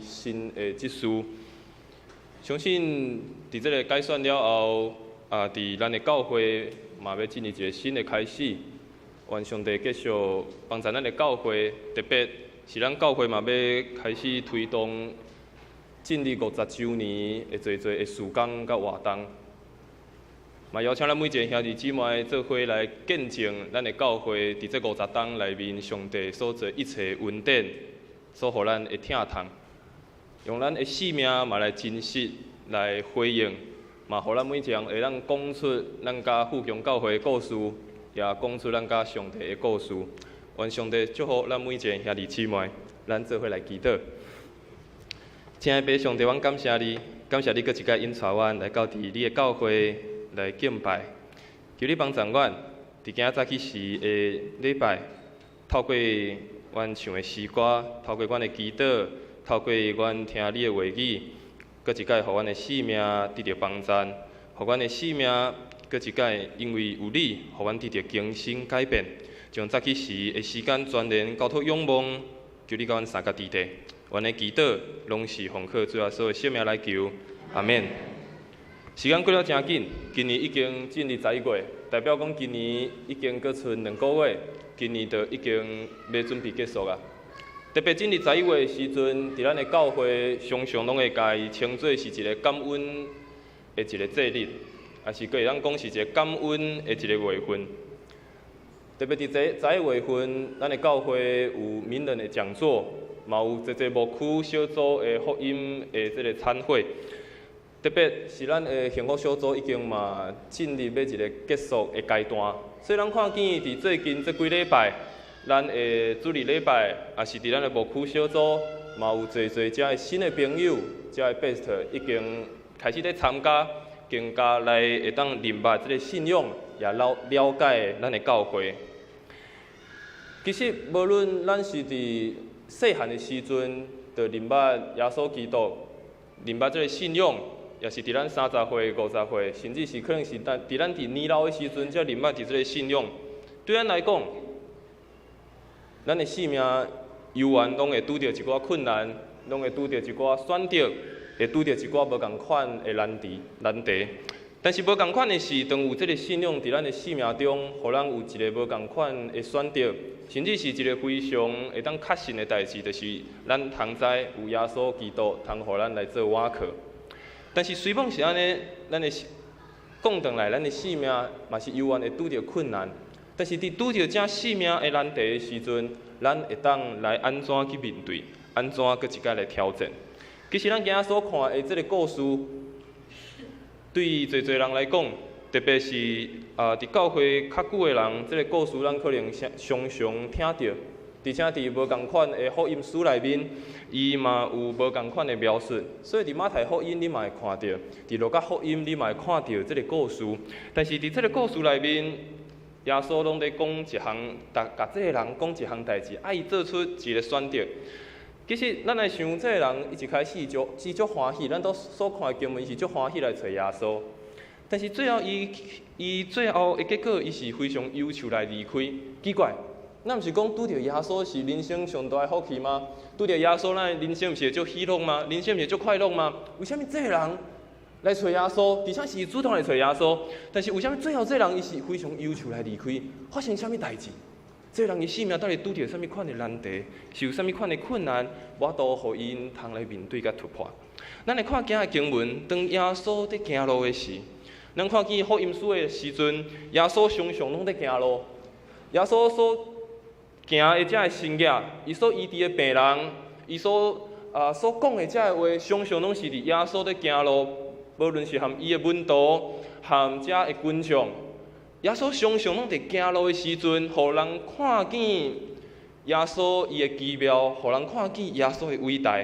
新的執事。相信佇這個改選了後，佇咱的教會嘛欲進入一个新的開始。願上帝繼續幫助咱的教會，特別是咱教會嘛欲開始推動進入50週年的濟濟的事工佮活動。嘛邀請咱每一个兄弟姊妹做伙來見證咱的教會佇這50冬內面，上帝所做一切恩典，所予咱的疼痛，用咱的生命嘛來真實來回應，嘛予咱每一个人會當講出咱佮富強教會的故事，也講出咱佮上帝的故事。願上帝祝福咱每一个兄弟姊妹，咱做伙來祈禱。親愛的父上帝，阮感謝你，感謝你閣一擺引帶阮來到佇你的教會來敬拜。求你幫助阮，佇今仔早起時的禮拜，透過阮唱的詩歌，透過阮的祈禱，透過阮聽你的話語，閣一擺予阮的生命得著幫助，予阮的生命閣一擺因為有你，予阮得著更新改變。將早起時的時間全然交託仰望，求你佮阮相佮佇咧。阮的祈禱攏是奉靠主耶穌的聖名來求，阿們。時間過了誠緊，今年已經進入11月，代表講今年已經閣賰2個月，今年就已經欲準備結束啊。特別進入十一月的時陣，佇咱的教會常常攏會共伊稱做是一個感恩的一個節日，抑是閣會當講是一個感恩的一個月份。特別佇這11月份，咱的教會有名人的講座，嘛有濟濟牧區小組的福音的這個餐會。特別是咱的幸福小組已經嘛進入欲一個結束的階段，所以咱看見佇最近這幾禮拜，咱的主日禮拜，抑是佇咱的牧區小組，嘛有濟濟遮的新的朋友，遮的 best 已經開始咧參加，更加來會當認捌這個信仰，也了了解咱的教會。其實，無論咱是佇細漢的時陣就認捌耶穌基督，認捌這個信仰，抑是佇咱30歲、50歲，甚至是可能是咱佇咱佇年老的時陣才認捌佇這個信仰。對咱來講，咱的生命猶原攏會拄著一寡困難，攏會拄著一寡選擇，會拄著一寡無仝款的難題難題。但是無仝款的是，當有這個信仰佇咱的生命中，予咱有一个無仝款的選擇，甚至是一个非常會當確信的代誌，就是咱通知有耶穌基督通予咱來做倚靠。但是雖罔是按呢，咱的講轉來，咱的生命嘛是猶原會拄著困難。但是佇拄著這生命的難題的時陣，咱會當來按怎去面對，按怎閣一擺來挑戰。其實咱今仔所看的這个故事，對濟濟人來講，特別是佇教會較久的人，這个故事咱可能常常聽著。而且佇無仝款的福音書內面，伊嘛有無仝款的描述。所以佇馬太福音你嘛會看著，佇路加福音你嘛會看著這个故事。但是佇這个故事內面，耶穌攏咧講一項，逐共這个人講一項代誌，愛伊做出一个選擇。其實咱來想，這个人伊一開始就是足歡喜，咱都所看的經文是足歡喜來揣耶穌。但是最後伊伊最後的結果，伊是非常憂愁來離開。奇怪，咱毋是講拄著耶穌是人生上大的福氣嗎？拄著耶穌，咱的人生毋是會足喜樂嗎？人生毋是足快樂嗎？為啥物這个人來揣耶穌，而且是主動來揣耶穌？但是為啥物最後這个人伊是非常憂愁來離開？發生啥物代誌？這个人伊生命到底拄著啥物款的難題？是有啥物款的困難，無法度予𪜶通來面對佮突破？咱來看今仔的經文，當耶穌佇行路的時，咱看見福音書的時陣，耶穌常常攏佇行路。耶穌所行的這个神蹟，伊所醫治的病人，伊所講的這个話，常常攏是佇耶穌佇行路，無論是和伊的門徒，和遮的群眾，耶穌常常攏佇行路的時陣，予人看見耶穌伊的奇妙，予人看見耶穌的偉大。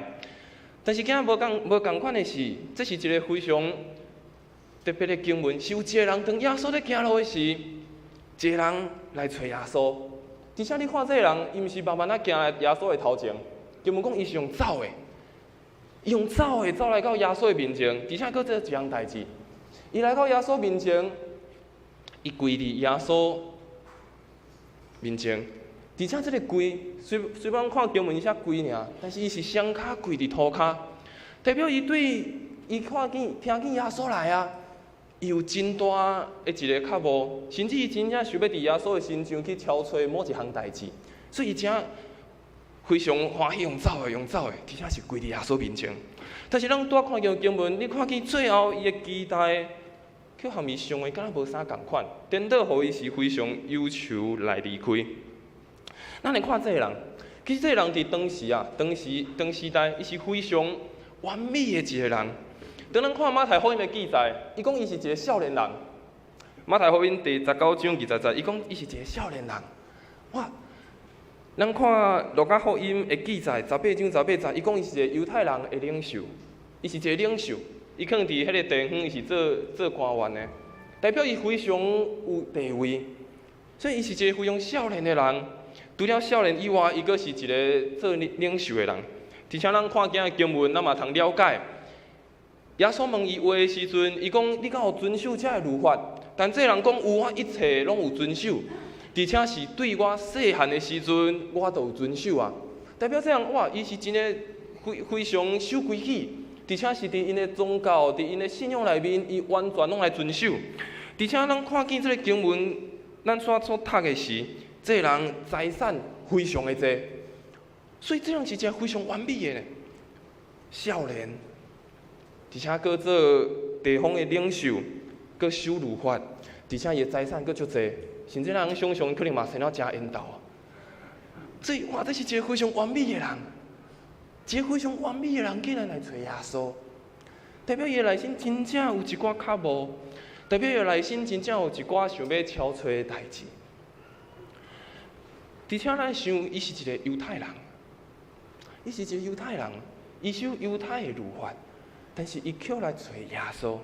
但是今仔無仝款的是，這是一个非常特別的經文，是有一个人當耶穌咧行路的時，一个人來揣耶穌。而且你看這个人，伊毋是慢慢仔行來耶穌的頭前，經文講伊是用走的，伊用走的走來到耶穌的面前，而且閣做一項代誌，伊來到耶穌面前，伊跪佇耶穌面前，而且這个跪，雖雖然看經文寫跪爾，但是伊是雙跤跪佇塗跤，代表伊對伊看見、聽見耶穌來啊，伊有真大的一个渴慕，甚至伊真正想欲佇耶穌的身上去敲揣某一項代誌，所以伊真非常歡喜用走的，用走的，而且是跪佇耶穌面前。但是咱拄仔看見經文，你看見最後伊的期待，卻和伊想的敢若無啥仝款，顛倒予伊是非常憂愁來離開。咱來看這个人，其實這個人佇當時啊，當時當時代，伊是非常完美的一個人。當咱看馬太福音的記載，伊講伊是一個少年人。馬太福音第19章20節，伊講伊是一個少年人。哇！咱看路加福音的記載，18章18節，伊講伊是一個猶太人的領袖，伊是一個領袖，伊可能佇彼个地方伊是做做官員的，代表伊非常有地位，所以伊是一個非常少年的人。除了少年以外，伊閣是一個做領袖的人。而且咱看今仔經文，咱嘛通了解。耶穌問伊話的時陣，伊講：你敢有遵守這个律法？但這个人講有，我一切攏有遵守。而且是對我細漢的時陣，我都有遵守啊。代表這人哇，伊是真的非非常守規矩，而且是佇𪜶的宗教、佇𪜶的信仰內面，伊完全攏來遵守。而且咱看見這个經文，咱所所讀的是，這个人財產非常的濟，所以這人是一個非常完美的少年，而且閣做地方的領袖，閣守律法，而且伊的財產閣足濟。甚至咱想象可能嘛生了誠緣投。所以哇，這是一個非常完美的人，一個非常完美的人，竟然來揣耶穌，代表伊的內心真正有一寡渴慕，代表伊的內心真正有一寡想欲敲揣的代誌。而且咱想，伊是一個猶太人，伊是一個猶太人，伊守猶太的律法，但是伊卻來揣耶穌。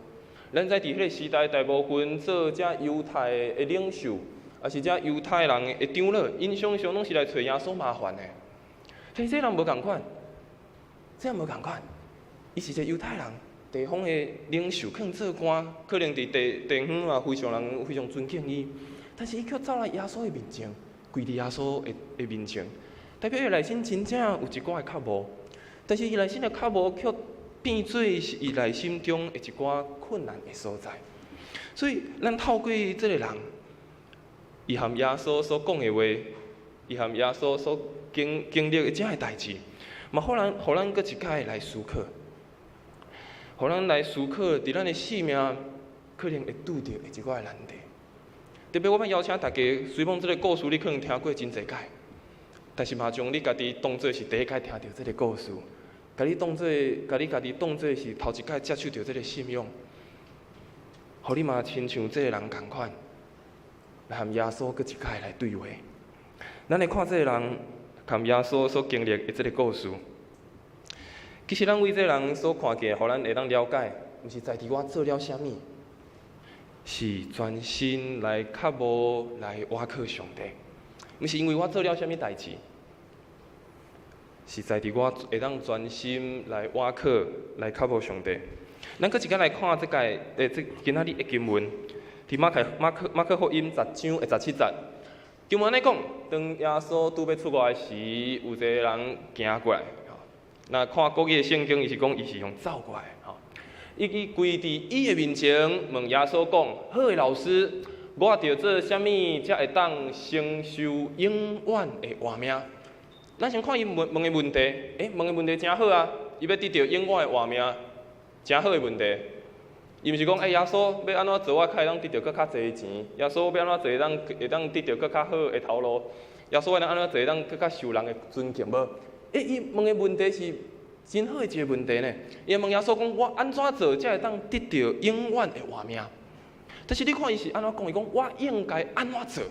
咱知佇彼个時代，大部分做這猶太的領袖，抑是這猶太人的長老，𪜶常常攏是來揣耶穌麻煩的。但是這人無仝款，這人無仝款，伊是一個猶太人，地方的領袖，可能做官，可能佇地地方嘛非常人非常尊敬伊，但是伊卻走來耶穌的面前，跪佇耶穌的的面前，代表伊內心真正有一寡的渴慕，但是伊內心的渴慕卻變做是伊內心中的一寡困難的所在，所以咱透過這个人，伊和耶穌所講的話，伊和耶穌所經經歷的這个代誌，嘛，予咱予咱閣一擺來思考，予咱來思考，佇咱的生命可能會拄著的一寡難題。特別我欲邀請大家，雖講這个故事你可能聽過真濟擺，但是嘛將你家己當做是第一擺聽著這个故事。共你當做，共你家己當做是頭一擺接觸著這个信仰，予你嘛親像這个人仝款，來和耶穌閣一擺來對話。咱來看這个人和耶穌所經歷的這个故事。其實咱為這个人所看見，予咱會當了解，毋是在佇我做了啥物，是專心來渴慕來倚靠上帝，毋是因為我做了啥物代誌。是在佇我會當專心來倚靠、來渴慕上帝。咱閣一擺來看這個，這今仔日的經文，佇馬太、馬可、馬可福音10章的17節。經文按呢講，當耶穌拄欲出外時，有一個人行過來。若看國語的聖經，伊是講伊是用走過來。吼，伊去跪佇伊的面前，問耶穌講：好的老師，我著做啥物才會當承受永遠的活命？咱先看伊問問的問題，問的問題誠好啊！伊欲得著永遠的活命，誠好的問題。伊毋是講，耶穌欲按怎做，我較會當得著閣較濟錢？耶穌欲按怎做，會當得著閣較好的頭路？耶穌會當按怎做，會當閣較受人的尊敬無？伊問的問題是真好的一个問題呢。伊問耶穌講，我按怎做才會當得著永遠的活命？但是你看伊是按怎講？伊講我應該按怎做？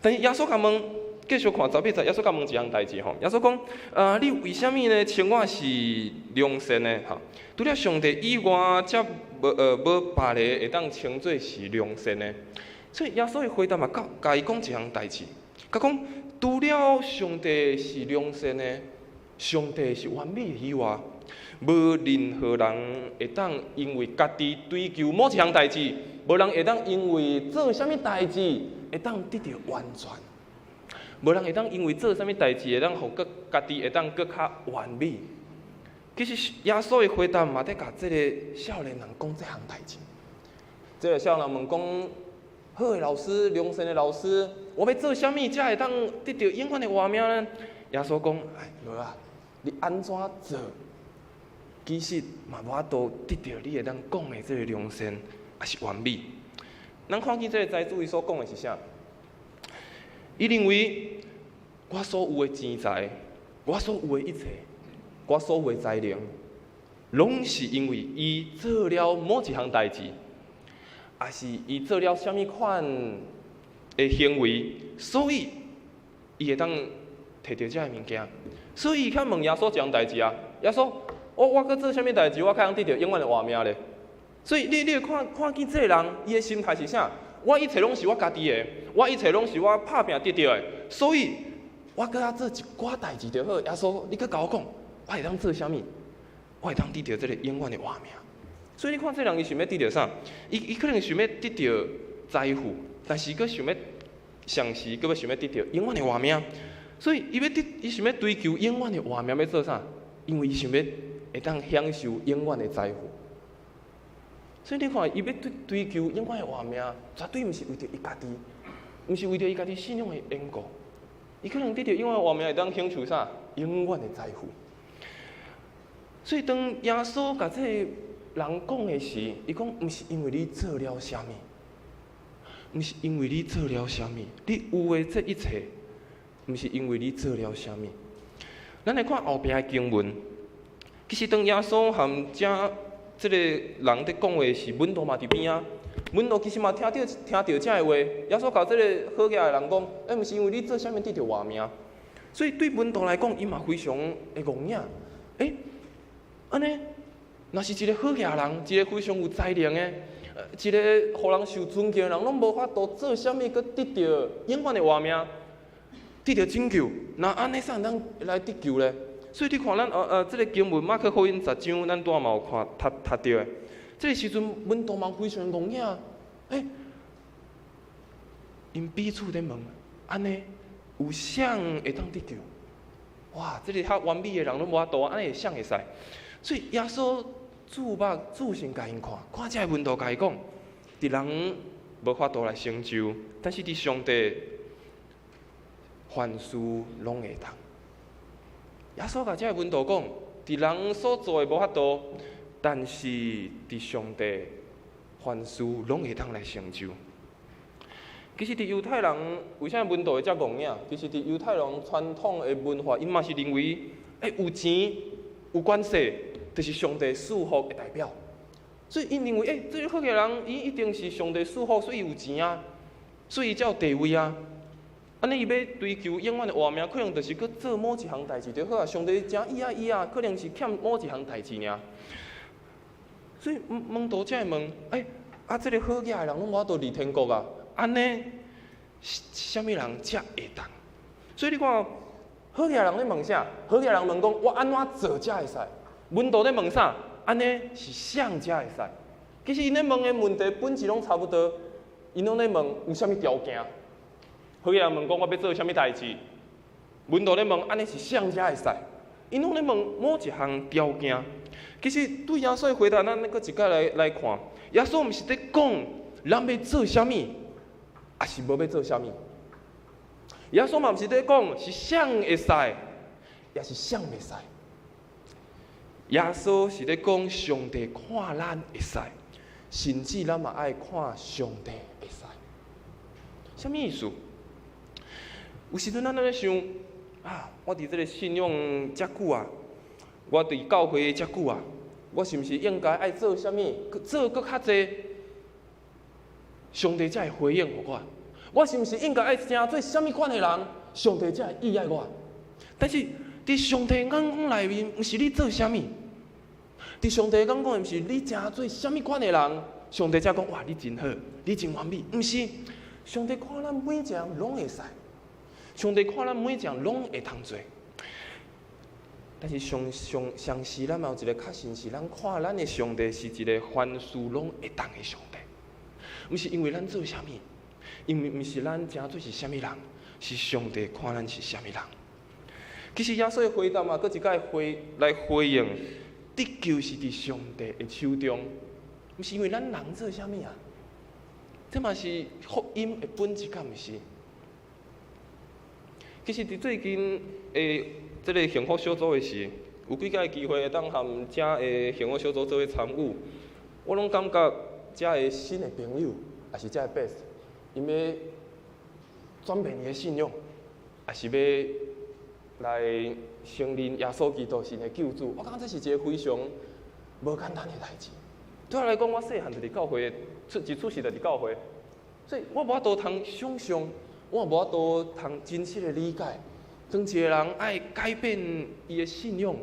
但是耶穌共問。繼續看18節，耶穌共問一項代誌吼。耶穌講：啊，你為啥物呢？稱我是良善呢？吼，除了上帝以外，才無別个會當稱做是良善的。所以耶穌的回答嘛，佮共伊講一項代誌，佮講除了上帝是良善的，上帝是完美的以外，無任何人會當因為家己追求某一項代誌，無人會當因為做啥物代誌會當得著完全。無人會當因為做啥物代誌，會當予閣家己會當閣較完美。其實耶穌的回答嘛，佇共這个少年人講這項代誌。這个少年人問講：好的老師，良善的老師，我欲做啥物才會當得著永遠的活命呢？耶穌講：哎，無啊，你按怎做，其實嘛無法度得著你會當講的這个良善，抑是完美。咱看見這个財主伊所講的是啥？伊認為我所有的錢財，我所有的一切，我所有的才能，攏是因為伊做了某一項代誌，抑是伊做了啥物款的行為，所以伊會當摕著這个物件。所以伊較問耶穌一項代誌啊，耶穌，我閣做啥物代誌，我較通得著永遠的活命咧？所以你會看見這个人，伊的心態是啥？我一切攏是我家己的，我一切攏是我拍拚得著的，所以我閣愛做一寡代誌就好。耶穌，你閣共我講，我會當做啥物？我會當得著這个永遠的活命。所以你看，這个人伊想欲得著啥？伊可能想欲得著財富，但是閣想欲，同時閣欲想欲得著永遠的活命。所以伊欲得，伊想欲追求永遠的活命，欲做啥？因為伊想欲會當享受永遠的財富。所以你看，伊欲追求永遠的活命，絕對毋是為著伊家己，毋是為著伊家己信仰的緣故。伊可能得著永遠的活命，會當享受啥？永遠的財富。所以當耶穌共這个人講的時，伊講毋是因為你做了啥物，毋是因為你做了啥物，你有的這一切，毋是因為你做了啥物。咱來看後壁的經文，其實當耶穌和這个人佇講話時，門徒嘛佇邊仔，門徒其實嘛聽著這个話，耶穌共這个好額的人講，欸，毋是因為你做啥物得著活命，所以對門徒來講，伊嘛非常的戇影。欸，按呢，若是一个好額人，一个非常有才能的，一个予人受尊敬的人，攏無法度做啥物，閣得著永遠的活命，得著拯救，那按呢，啥人當來得救咧？所以你看咱這个經文馬可福音10章，咱拄仔嘛有看讀著的。這个時陣門徒嘛非常戇影，欸，𪜶彼此咧問，按呢有誰會當得救？哇，這个較完美的人攏無法度，按呢會誰會使？所以耶穌注目注神共𪜶看，看這个門徒共伊講，佇人無法度來成就，但是佇上帝凡事攏會當。耶穌共這个門徒講，佇人所做的無法度，但是佇上帝凡事攏會當來成就。其實，佇猶太人為啥門徒會遮戇影？其實，佇猶太人傳統的文化，𪜶嘛是認為，欸，有錢有權勢，就是上帝賜福的代表。所以，𪜶認為，欸，這个好額人，伊一定是上帝賜福，所以有錢啊，所以才有地位啊。按呢，伊欲追求永遠的活命，可能就是閣做某一項代誌就好啊。上帝誠喜愛伊啊，可能是欠某一項代誌爾。所以門徒才會問：欸，啊，這个好額的人攏無法度入天國啊？按呢，啥物人才會當？所以你看，好額人咧問啥？好額人問講：我按怎做才會使？門徒咧問啥？按呢是誰才會使？其實𪜶咧問的問題本質攏差不多，𪜶攏咧問有啥物條件？好額人問講我欲做啥物代誌？門徒咧問按呢是誰才會使？𪜶攏咧問某一項條件。其實對耶穌的回答，咱閣一擺來看，耶穌毋是佇講咱欲做啥物，抑是無欲做啥物。耶穌嘛毋是佇講是誰會使，抑是誰袂使。耶穌是佇講上帝看咱會使，甚至咱嘛愛看上帝會使。啥物意思？有時陣咱咧想啊，我佇這个信仰遮久啊，我佇教會遮久啊，我是毋是應該愛做啥物？做閣較濟，上帝才會回應予我？我是毋是應該愛成做啥物款的人，上帝才會喜愛我？但是佇上帝眼光內面，毋是你做啥物？佇上帝眼光，毋是你成做啥物款的人，上帝才講哇，你真好，你真完美。毋是，上帝看咱每一個人攏會使，上帝看咱每一個人攏會通做。但是上上上時，咱嘛有一个確信是，咱看咱的上帝是一个凡事攏會當的上帝，毋是因為咱做啥物，因為毋是咱成做是啥物人，是上帝看咱是啥物人。其實耶穌的回答嘛，閣一擺回來回應，得救是佇上帝的手中，毋是因為咱人做啥物啊？這嘛是福音的本質，敢毋是？其實佇最近的這个幸福小組的時，有幾擺機會會當和遮的幸福小組做伙參與，我攏感覺遮的新的朋友，抑是遮的 best，𪜶欲轉變伊的信仰，抑是欲來承認耶穌基督是𪜶的救主。我感覺這是一個非常無簡單的代誌。對我來講，我細漢就佇教會，一出世就佇教會，所以我無法度通想像，我無法度通真實的理解，當一個人愛改變伊的信仰，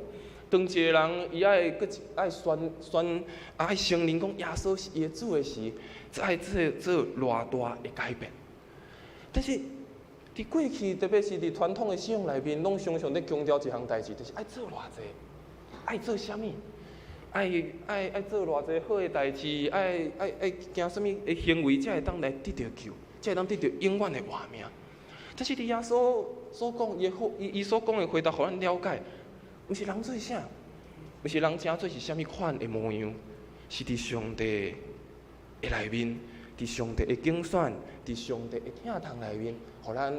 當一個人伊愛閣愛宣宣愛承認講耶穌是伊的主的時，這愛做做偌大的改變。但是佇過去，特別是佇傳統的信仰內面，攏常常咧強調一項代誌，就是愛做偌濟，愛做啥物，愛做偌濟好的代誌，愛行啥物的行為，才會當來得著救，才會當得著永遠的活命。但是佇耶穌所講，伊的伊伊所講的回答，予咱了解，毋是人做啥，毋是人成做是啥物款的模樣，是佇上帝的內面，佇上帝的揀選，佇上帝的疼痛內面，予咱，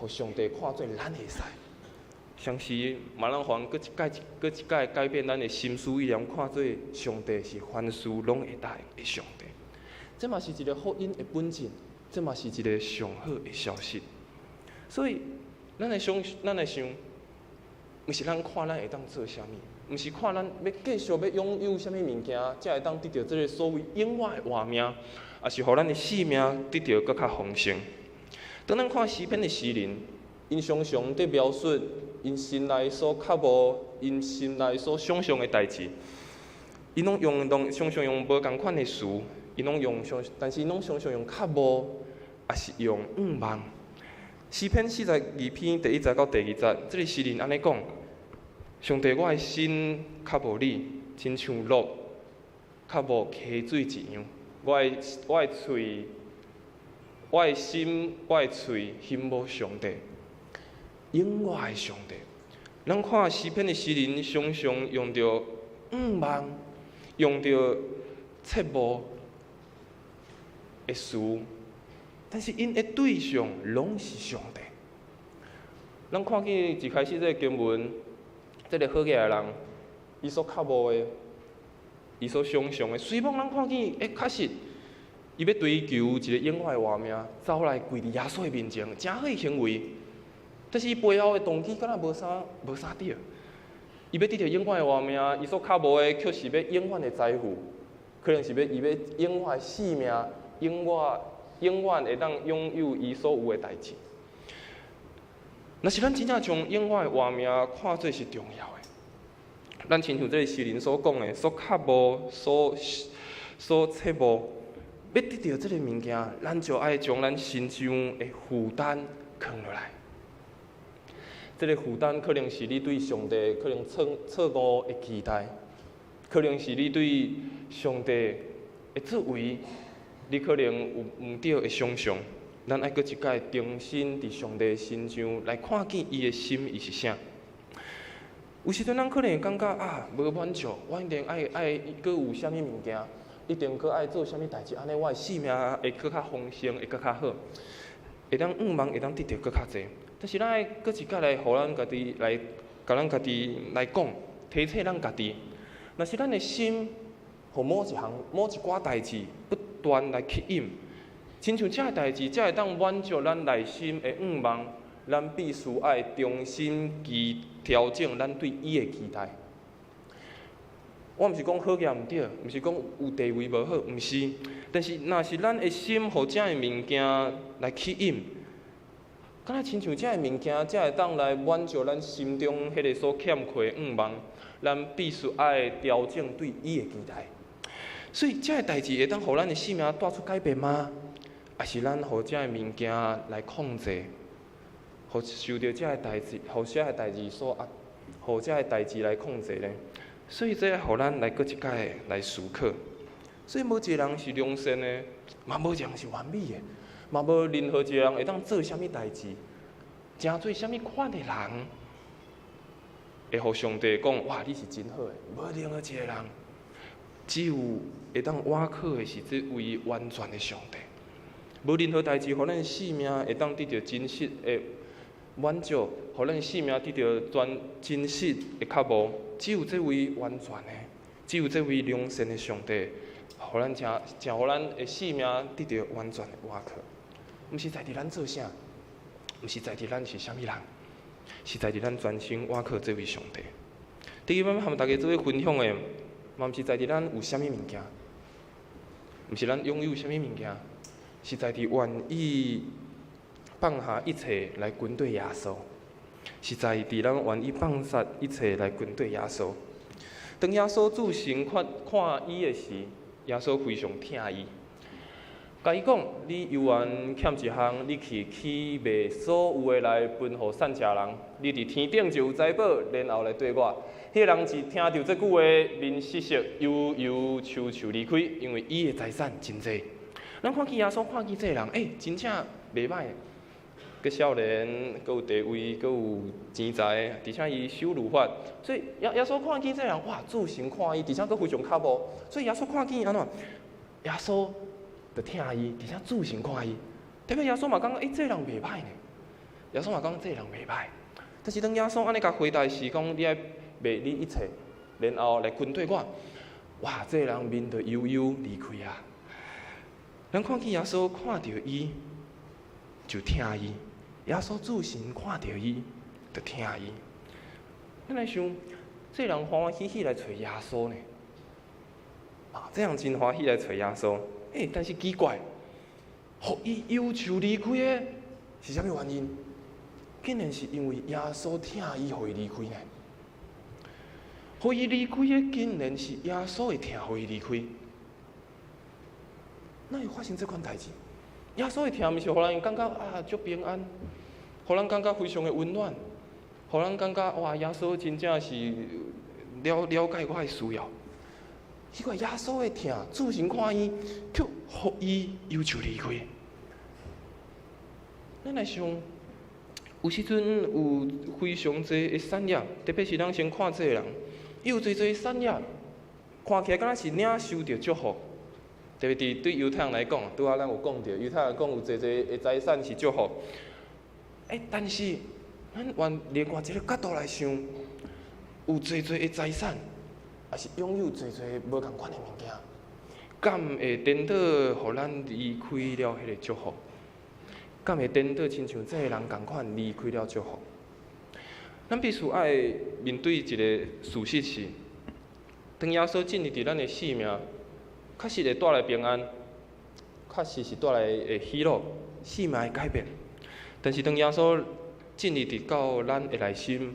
予上帝看做咱會使。相時嘛，咱予人閣一擺閣一擺改變咱的心思意念，看做上帝是凡事攏會答應的上帝。這嘛是一个福音的本質，這嘛是一个上好的消息。所以，咱來想，咱來想，毋是咱看咱會當做啥物，毋是看咱欲繼續欲擁有啥物物件，才會當得著這个所謂永遠的活命，抑是予咱的性命得著閣較豐盛。當咱看詩篇的詩人，𪜶常常佇描述𪜶心內所渴慕、𪜶心內所想像的代誌，𪜶攏用攏常常用無仝款的詞，𪜶攏用常，但是攏常常用渴慕，抑是用向望。詩篇42篇第一節到第二節，這个詩人按呢講：上帝，我的心渴慕你，親像鹿渴慕溪水一樣。我的喙，我的心，我的喙，欣慕上帝，永活的上帝。咱看詩篇的詩人，常常用著向望，用著切慕的詞，但是𪜶的對象攏是上帝。咱看見一開始這个經文，這个好額的人，伊所渴慕的，伊所想像的，雖罔咱看見，欸，確實，伊欲追求一个永遠的活命，走來跪佇耶穌的面前，誠好的行為。但是伊背後的動機敢若無啥無啥對。伊欲得著永遠的活命，伊所渴慕的卻是欲永遠的財富，可能是欲伊欲永遠的性命，永遠永遠會當擁有伊所有的代誌。若是咱真正將永遠的活命看做是重要的，咱親像這个詩人所講的，所渴慕、所切慕，欲得著這个物件，咱就愛將咱身上的負擔囥落來。這个負擔可能是你對上帝可能錯錯誤的期待，可能是你對上帝的作為，你可能有毋對的想像。咱愛閣一擺重新佇上帝身上來看見伊的心意是啥。有時陣咱可能會感覺啊，無滿足，我一定愛愛閣有啥物物件，一定閣愛做啥物代誌，按呢我的性命會閣較豐盛，會閣較好，會當向望，會當得著閣較濟。但是咱愛閣一擺來，予咱家己來，共咱家己來講，提醒咱家己，若是咱的心，予某一項、某一寡代誌不斷來吸引，親像這个代誌，才會當滿足咱內心的向望，咱必須愛重新去調整咱對伊的期待。我毋是講好額毋對，毋是講有地位無好，毋是。但是，若是咱的心予這个物件來吸引，敢若親像這个物件，才會當來滿足咱心中彼个所欠缺的向望，咱必須愛調整對伊的期待。所以，這个代誌會當予咱的性命帶出改變嗎？抑是咱予這个物件來控制，予受著這个代誌，予這个代誌所壓，予這个代誌來控制呢？所以，這予咱來閣一擺來思考。所以，無一个人是良善的，嘛無一個人是完美的，嘛無任何一個人會當做啥物代誌，成做啥物款的人，會予上帝講：哇，你是真好的。無任何一個人，只有會當倚靠的是這位完全的上帝。無任何代誌，予咱生命會當得著真實的滿足，予咱生命得著全真實的渴慕。只有這位完全的，只有這位良善的上帝，予咱誠誠予咱的生命得著完全的倚靠。毋是在佇咱做啥，毋是在佇咱是啥物人，是在佇咱專心倚靠這位上帝。第二，欲和大家做伙分享的，嘛毋是在佇咱有啥物物件，毋是咱擁有啥物物件，是在佇願意放下一切來跟綴耶穌，是在佇咱願意放下一切來跟綴耶穌。當耶穌注神看看伊的時，耶穌非常疼伊，共伊講：你猶原欠一項，你去去賣所有的來分予散赤人，你佇天頂就有財寶，然後來綴我。彼個人一聽著這句話，面失色，憂憂愁愁離開，因為伊的財產真濟。咱看見耶穌看見這個人，欸，真正袂䆀，閣少年，閣有地位，閣有錢財，而且伊守律法，所以耶穌看見這個人，哇，注神看伊，而且閣非常渴慕，所以耶穌看見按怎？耶穌就疼伊，而且注神看伊，代表耶穌嘛感覺，欸，這個人袂䆀呢。耶穌嘛感覺這個人袂䆀，但是當耶穌按呢共回答時，講你愛賣你一切，然後來跟綴我，哇，這個人面就憂憂離開啊。咱看見耶穌看著伊，就疼伊。耶穌注神看著伊，就疼伊。咱來想，這個人歡歡喜喜來揣耶穌呢？啊，這人真歡喜來揣耶穌。欸，但是奇怪，予伊憂愁離開的是啥物原因？竟然是因為耶穌疼伊，予伊離開呢？予伊離開的，竟然是耶穌的疼，予伊離開。哪會發生這款代誌？耶穌的疼，毋是予咱感覺啊足平安，予咱感覺非常的溫暖，予咱感覺哇，耶穌真正是了了解我的需要。奇怪，耶穌的疼，注神看伊，卻予伊憂愁離開。咱來想，有時陣有非常濟的產業，特別是咱先看這个人，伊有濟濟產業，看起來敢若是領受著祝福。特別佇對猶太人來講，拄仔咱有講著，猶太人講有濟濟的財產是祝福。欸，但是咱換另外一個角度來想，有濟濟的財產，抑是擁有濟濟無仝款的物件，敢會顛倒，予咱離開了彼個祝福？敢會顛倒，親像這个人仝款離開了祝福？咱必須愛面對一個事實是，當耶穌進入佇咱的生命，確實會帶來平安，確實是帶來的喜樂，生命會改變。但是當耶穌進入佇到咱的內心，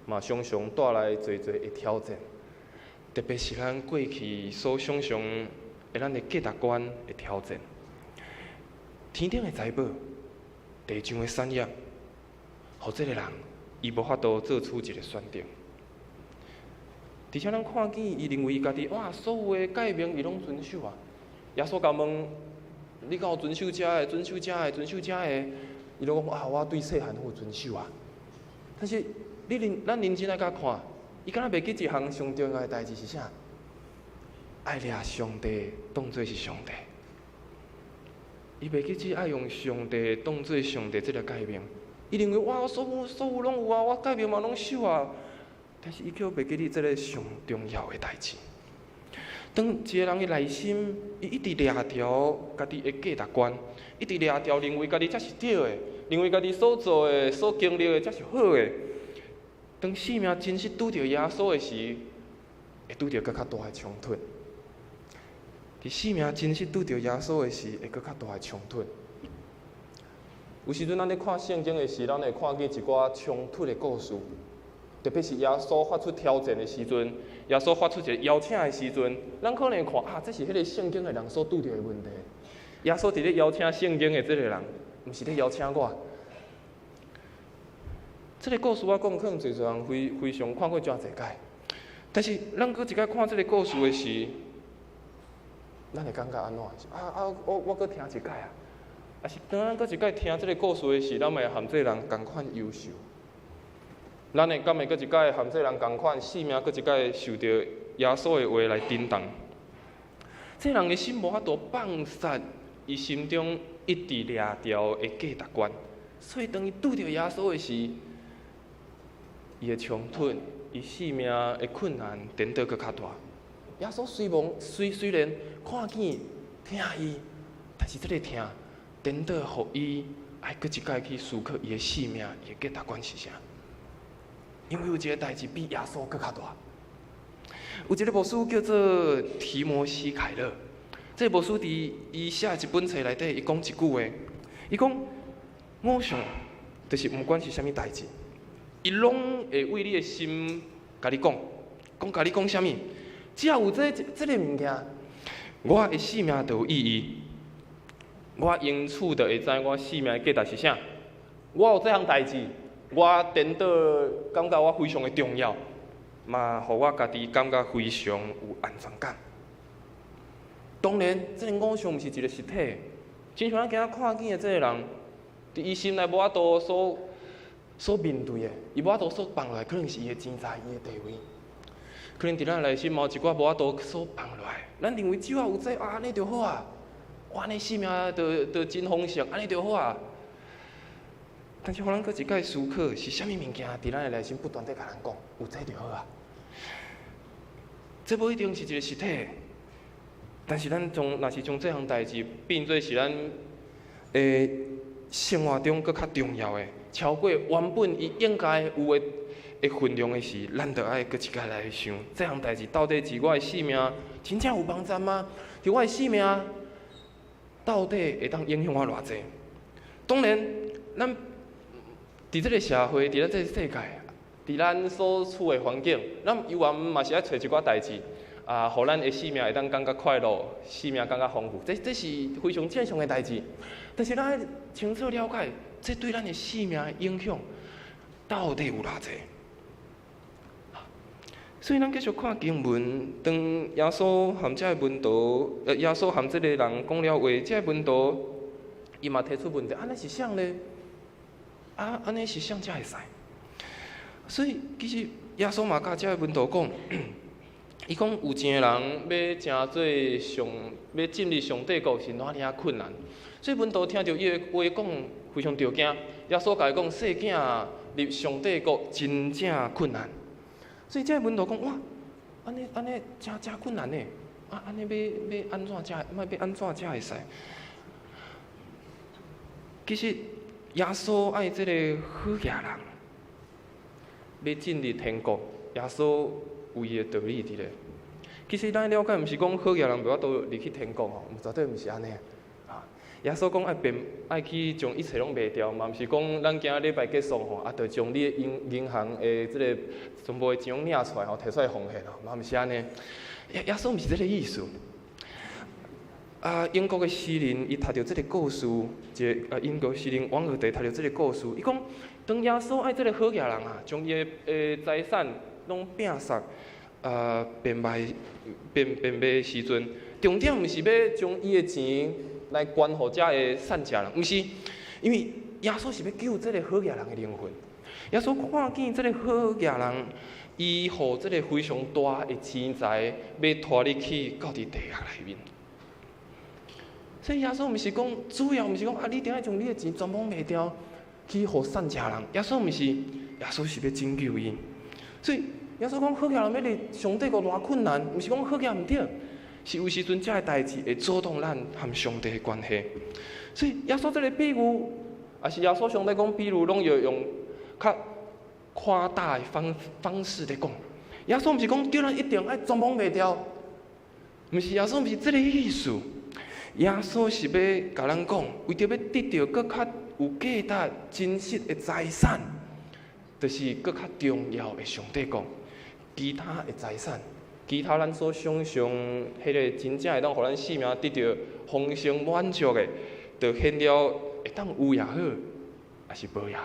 嘛常常帶來濟濟的挑戰，特別是咱過去所想像的咱的價值觀的挑戰。天頂的財寶，地上的產業，予這个人伊無法度做出一个選擇。而且咱看見伊認為伊家己哇，所有的誡命伊攏遵守啊。耶穌共問，你敢有遵守這个？遵守這个？遵守這个？伊攏講啊，我對細漢攏有遵守啊。但是你認咱認真來共看，伊敢若袂記一項上重要的代誌是啥？愛掠上帝當做是上帝。伊袂記只愛用上帝當做上帝這个誡命。伊認為哇，所有所有攏有啊，我誡命嘛攏守啊。但是伊卻袂記得這个上重要的代誌。當一个人的內心，伊一直掠著家己的價值觀，一直掠著認為家己才是對的，認為家己所做的、所經歷的才是好的。當生命真實拄著耶穌的時，會拄著閣較大的衝突。佇生命真實拄著耶穌的時，會閣較大的衝突。有時陣咱咧看聖經的時，咱會看見一寡衝突的故事。特別是耶穌發出挑戰的時陣，耶穌發出一個邀請的時陣，咱可能會看啊，這是彼個聖經的人所拄著的問題。耶穌佇咧邀請聖經的這个人，毋是咧邀請我。這个故事我講，可能濟濟人非非常看過誠濟擺，但是咱閣一擺看這个故事的時，咱會感覺按怎？啊啊，我我閣聽一擺啊！抑是當咱閣一擺聽這个故事的時，咱嘛會和這个人仝款憂愁。咱會敢會閣一擺和這个人仝款，性命閣一擺受著耶穌的話來震動？這人的心無法度放殺伊心中一直掠牢的價值觀，所以當伊拄著耶穌的時，伊的衝突，伊性命的困難，顛倒閣較大。耶穌雖罔雖雖然看見疼伊，但是這个疼顛倒予伊愛閣一擺去思考伊的性命，伊的價值觀是啥？因為有一个代誌比耶穌閣較大。有一个牧師叫做提摩西凱勒，這个牧師佇伊寫一本冊內底，伊講一句話，伊講偶像就是毋管是啥物代誌，伊攏會為你的心共你講，講共你講啥物？只要有這這个物件，我的性命就有意義，我永遠就會知我性命的價值是啥。我有這項代誌，我顛倒感覺我非常的重要，嘛，予我家己感覺非常有安全感。當然，這个偶像毋是一个實體，親像咱今仔看見的這个人，佇伊心內無法度所所面對的，伊無法度所放落來，可能是伊的錢財、伊的地位。可能佇咱內心嘛有一寡無法度所放落來。咱認為只要有這啊，按呢就好啊，我按呢性命就就真豐盛，按呢就好啊。但是，予咱閣一擺思考，是啥物物件佇咱的內心不斷佇共咱講，有這就好啊。這無一定是一个實體，但是咱將若是將這項代誌變做是咱的生活中閣較重要的，超過原本伊應該有的的分量的時，咱就愛閣一擺來想，這項代誌到底佇我的性命真正有幫助嗎？佇我的性命到底會當影響我偌濟？當然，咱佇這个社會，佇咱這个世界，佇咱所處的環境，咱猶原嘛是愛揣一寡代誌，啊，予咱的性命會當感覺快樂，性命感覺豐富，這這是非常正常的代誌。但是咱愛清楚了解，這對咱的性命的影響到底有偌濟？所以咱繼續看經文，當耶穌和這个門徒，耶穌和這个人講了話，這个門徒伊嘛提出問題，按呢是啥咧？啊，按呢是啥才會使？所以其實耶穌嘛共這个門徒講，伊講有錢的人欲成做上，欲進入上帝國是偌爾仔困難。所以門徒聽著伊的話講，非常著驚。耶穌共伊講，細囝入上帝國真正困難。所以這个門徒講，哇，按呢按呢誠誠困難呢，啊，按呢欲欲按怎才欲欲按怎才會使？其實耶穌愛這个好額人，欲進入天國，耶穌有伊的道理佇咧。其實咱了解，毋是講好額人袂法度入去天國吼，毋絕對毋是按呢。啊，耶穌講愛變愛去將一切攏賣掉，嘛毋是講咱今仔禮拜結束吼，啊，就將你的銀銀行的這个全部的錢攏領出來吼，提出來奉獻吼，嘛毋是按呢。耶耶穌毋是這个意思。啊，英國的詩人伊讀著這个故事，一个啊，英國詩人王爾德讀著這个故事，伊講當耶穌愛這个好額人啊，將伊的的財產攏摒殺啊變賣變變賣時陣，重點毋是欲將伊的錢來捐予遮个散食人，毋是，因為耶穌是欲救這个好額人的靈魂。耶穌看見這个好額人，伊予這个非常大的錢財，欲拖入去到佇地獄內面。所以耶穌毋是講，主要毋是講啊，你一定愛將你的錢全部賣掉去予散食人。耶穌毋是，耶穌是欲拯救伊。所以耶穌講好額人欲入上帝國偌困難，毋是講好額毋對，是有時陣這个代誌會阻擋咱和上帝的關係。所以耶穌這个比喻，抑是耶穌上帝講比喻，攏要用較誇大的方方式來講。耶穌毋是講叫咱一定愛全部賣掉，毋是耶穌毋是這个意思。耶穌是欲共咱講，為著欲得著閣較有價值、真實的財產，就是閣較重要的上帝國。其他的財產，其他咱所想象彼个真正會當予咱性命得著豐盛滿足的，就顯了會當有也好，抑是無也好。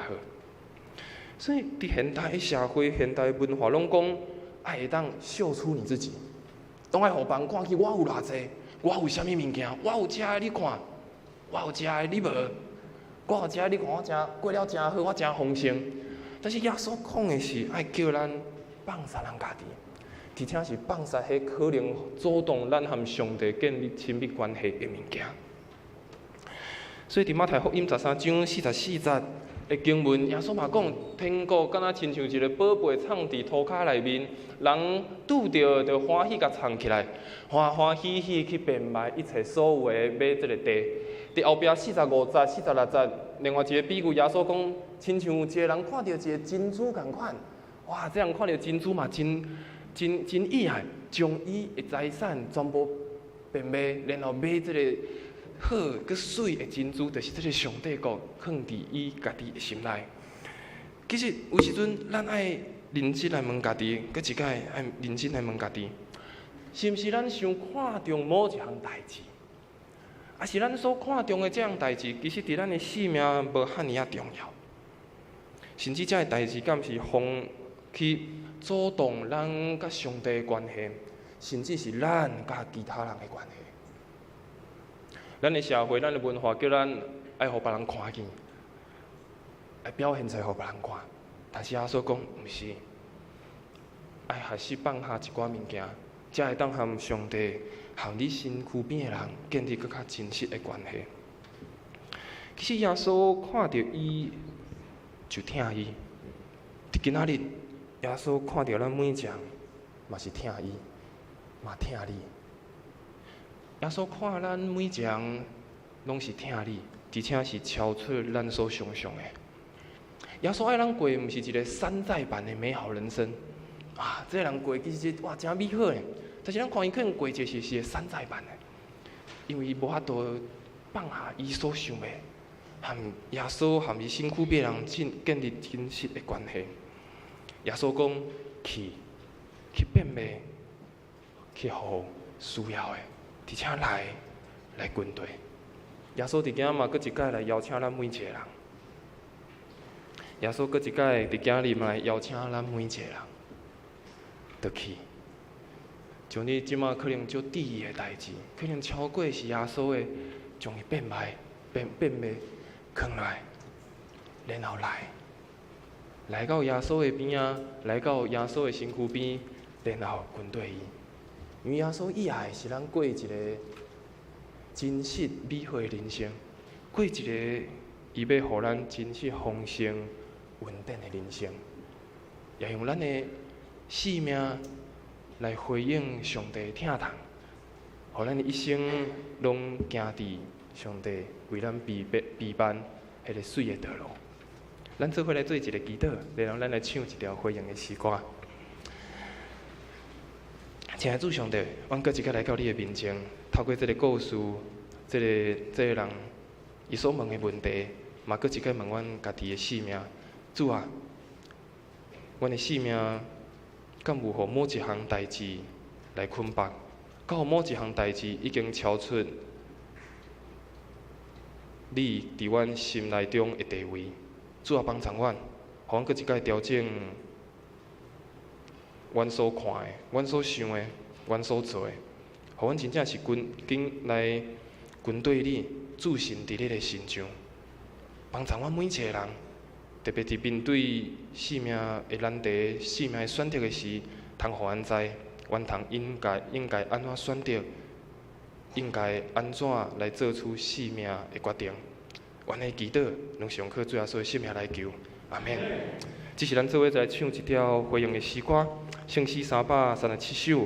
所以，佇現代的社會、現代文化，攏講愛會當秀出你自己，攏愛予別人看見我有偌濟，我有啥物物件，我有這，你看。我有食的，你無；我有食的，你看我誠過了誠好，我誠豐盛。但是耶穌講的是愛叫咱放捨咱家己，而且是放捨彼可能阻擋咱和上帝建立親密關係的物件。所以佇馬太福音13章44節的經文，耶穌嘛講，天國敢若親像一个寶貝藏佇塗跤內面，人拄著就歡喜共藏起來，歡歡喜喜去變賣一切所有的買這个地。佇後壁45節、46節，另外一个比喻，耶穌講，親像一个人看著一个珍珠仝款，哇！這人看著珍珠嘛，真真真意愛，將伊的財產全部變賣，然後買這个好、閣媠的珍珠，就是這个上帝國，囥佇伊家己的心內。其實有時陣，咱愛認真來問家己，閣一擺愛認真來問家己，是毋是咱傷看重某一項代誌？抑是咱所看重的這項代誌，其實佇咱的生命無遐爾仔重要。甚至這个代誌敢是妨去阻擋咱佮上帝的關係，甚至是咱佮其他人的關係。咱的社會、咱的文化叫咱愛予別人看見，愛表現出來予別人看。但是耶穌講，毋是，愛學習放下一寡物件，才會當和上帝、和你身軀邊的人建立閣較真實的關係。其實耶穌看著伊就疼伊，佇今仔日，耶穌看著咱每一個人，嘛是疼伊，嘛疼你。耶穌看咱每一個人，攏是疼你，而且是超出咱所想象的。耶穌愛咱過，毋是一个山寨版的美好人生。啊，這个人過其實哇誠美好呢，但是咱看伊可能過一個是山寨版的，因為伊無法度放下伊所想的，和耶穌和伊身軀邊人建立真實的關係。耶穌講去，去變賣，去予需要的，而且來跟隨。耶穌佇今嘛，閣一擺來邀請咱每一個人。耶穌閣一擺佇今日嘛來邀請咱每一個人，倒去。將你這馬可能足在意的代誌，可能超過是耶穌的，將伊變賣、變賣，囥落來，然後來到耶穌的邊仔，來到耶穌的身軀邊，然後跟隨伊。因為耶穌意愛是咱過一个真實美好的人生，過一个伊欲予咱真實豐盛、穩定的人生，也用咱的生命來回應上帝的疼痛，予咱的一生攏行佇上帝為咱預備彼个媠的道路。咱做伙來做一个祈禱，然後咱來唱一條回應的詩歌。親愛的主上帝，阮閣一擺來到你的面前，透過這个故事，這个人伊所問的問題，嘛閣一擺問阮家己的生命。主啊，阮的生命敢有予某一項代誌來捆綁？敢有某一項代誌已經超出你佇阮心內中的地位？主啊，幫助阮，予阮閣一擺調整阮所看的、阮所想的、阮所做的，予阮真正是跟緊來跟隨你，駐身佇你的身上，幫助阮每一個人，特別佇面對生命的難題、生命的選擇的時，通予阮知，阮通應該按怎選擇，應該按怎來做出生命的決定。阮的祈禱，攏上靠主耶穌的聖名來求，阿們。這是咱做伙來唱一條回應的詩歌，聖詩337首。